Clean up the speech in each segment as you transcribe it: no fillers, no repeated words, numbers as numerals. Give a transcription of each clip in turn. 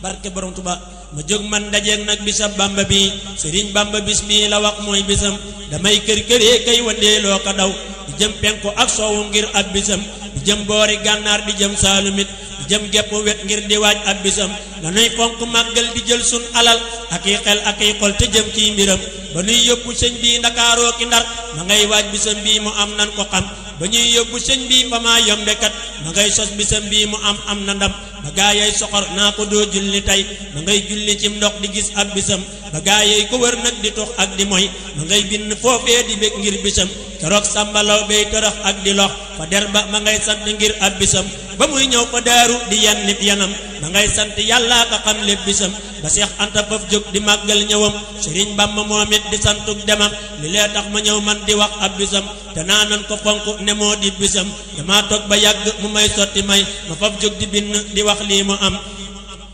barke borom Tuba ma jóg man dajeeg nag bisam Bamba bi Sëriñ Bamba bis bi la wax mooy bisam damay kër këree kay wandeeloo ko daw di jëm penku ak soowu ngir ab bisam di jëm boori gànnaar di jëm saalumit di jëm gépp wet ngir di waaj ab bisam dañuy fonk màggal di jël sun alal ak i xel ak i xol te jëm ci mbiram ba nuy yóbbu sëñ bi Ndakaaroo ki Ndar ma ngay waaj bisam bii mu am nan ko xam ba ñuy yóbbu sëñ bi fa maa yombekat ma ngay sos bisam bii mu am na ndam ba gaayay soxor naa ko doo julli tey ma ngay julli cim ndox di gis ab bisam ba gaayay ko wër nag di tux ak di moy ma ngay bind foofee di bég ngir bisam keroog sàmbalaw bay tërax ak di lox fa der ba ma ngay sant ngir ab bisam ba muy ñëw fa daaru di yan nit yanam ma ngay sant yàlla ka xam lépp bisam ba Seex Anta faf jóg di màggal ñëwam Sëriñ Bamba moom it di santuk demam li lee tax ma ñëw man di wax ab bisam te naa nan ko fonk ne moo di bisam dama toog ba yàgg mu may sotti may ma faf jóg di bind di wax lii mu am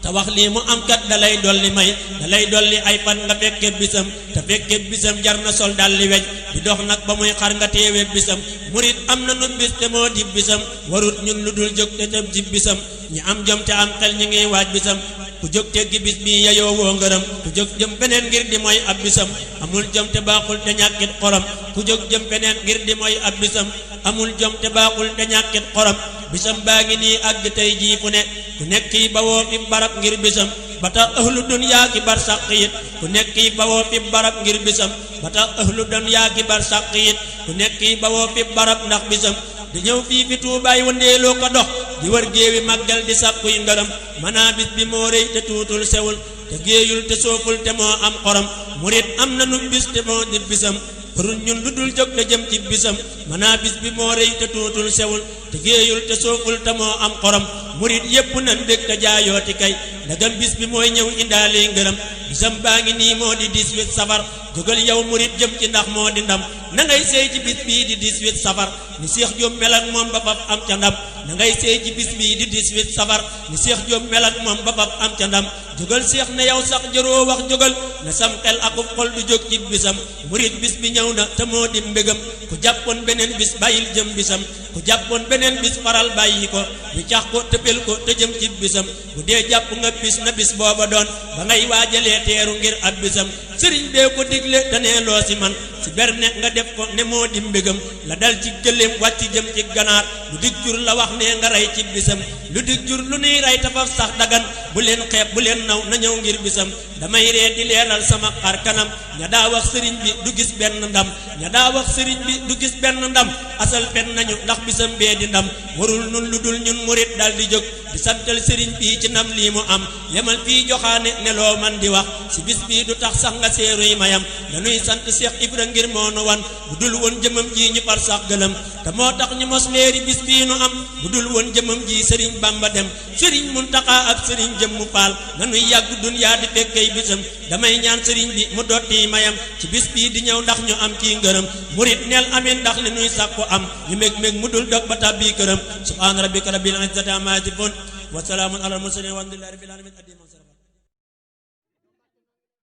te wax lii mu am kat dalay dolli may dalay dolli ay fan nga fekke bisam te fekke bisam jar na sol dalli wej di dox nag ba muy xar nga teewe bisam murit am na nu bis te moo di bisam warut ñun lu dul jóg te dem ci bisam ñi am jom te am xel ñi ngi waaj bisam ku jóg teggi bis bi yayoo woo ngërëm ku jóg jëm feneen ngir di mooy ab bisam amul jom te baaxul te ñàkkit xorom ku jóg jëm feneen ngir di mooy ab bisam amul jom te baaxul te ñàkkit xorom bisam baa ngi nii àgg tey jii fu ne ku nekk yi bawoo fi barab ngir bisam ba tax ahlu dunyaa ki bar sàq yit ku nekk yi bawoo fi barab ngir bisam ba tax ahlu dunyaa ki bar sàq yit ku nekk yi bawoo fi barab ndax bisam di ñëw fii fi Tuubaay wandeeloo ko dox di wër géewi màggal di sàkkuy ngërëm manaa bis bi moo rëy te tuutul sewul te géeyul te sooful te moo am xorom murit am na nu bis te moo di bisam përun ñun lu dul jóg te jëm ci bisam manaa bis bi moo rëy te tuutul sewul te géeyul te sooful te moo am xorom murit yépp nan bég te jaayooti kay ndagam bis bi mooy ñëw indaale ngërëm bisam baa ngi nii moo di 18 safar jógal yow murit jëm ci ndax moo di ndam na ngay seey ci bis bii di 18 safar ni Seex Jóob mel ak moom ba faf am ca ndam na ngay seey ci bis bii di 18 safar ni Seex Jóob mel ak moom ba faf am ca ndam jógal seex ne yow sax jëroo wax jógal na sam xel akub xol du jóg ci bisam murit bis bi ñëw na te moo di mbégam ku jàppoon beneen bis bàyyil jëm bisam ku jàppoon beneen bis faral bàyyi ko ñu cax ko tëppel ko te jëm ci bisam bu dee jàpp nga bis na bis booba doon ba ngay waajalee teeru ngir ab bisam sëriñ bee ko digle te nee loo si man si berne nga def ko ne moo di mbégam la dal ci gëléem wàcc jëm ci ganaar lu dig jur la wax ne nga rey ci bisam lu dig jur lu nuy rey tafaf sax dagan bu leen xeeb bu leen naw na ñëw ngir bisam damay ree di leeral sama xar kanam ña daa wax sëriñ bi du gis benn ndam ña daa wax sëriñ bi du gis benn ndam asal fen nañu ndax bisam bee di ndam warul nun lu dul ñun murit dal di jóg di santal sëriñ bi ci ndam lii mu am yemal fii joxaane ne loo man di wax si bis bii du tax sax nga seeruy mayam dañuy sant Seex Ibra ngir moo nu wan bu dul woon jëmam ji ñu far sax gëlëm te moo tax ñu mos leeri bis bii nu am bu dul woon jëmam ji sëriñ Bamba dem sëriñ Muntaxa ak sëriñ Jëmmu Faal nanuy yàgg dunyaa di fekkay bisam damay ñaan sëriñ bi mu dotti mayam ci bis bii di ñëw ndax ñu am ci ngërëm murit neel amin ndax li nuy sàkku am ñu meg mu dul dog ba tàbbi këram subhaana rabbika rabbil izzati ammaa yasifuun wa salaamun alal mursaliin walhamdulillaahi rabbil aalamiin.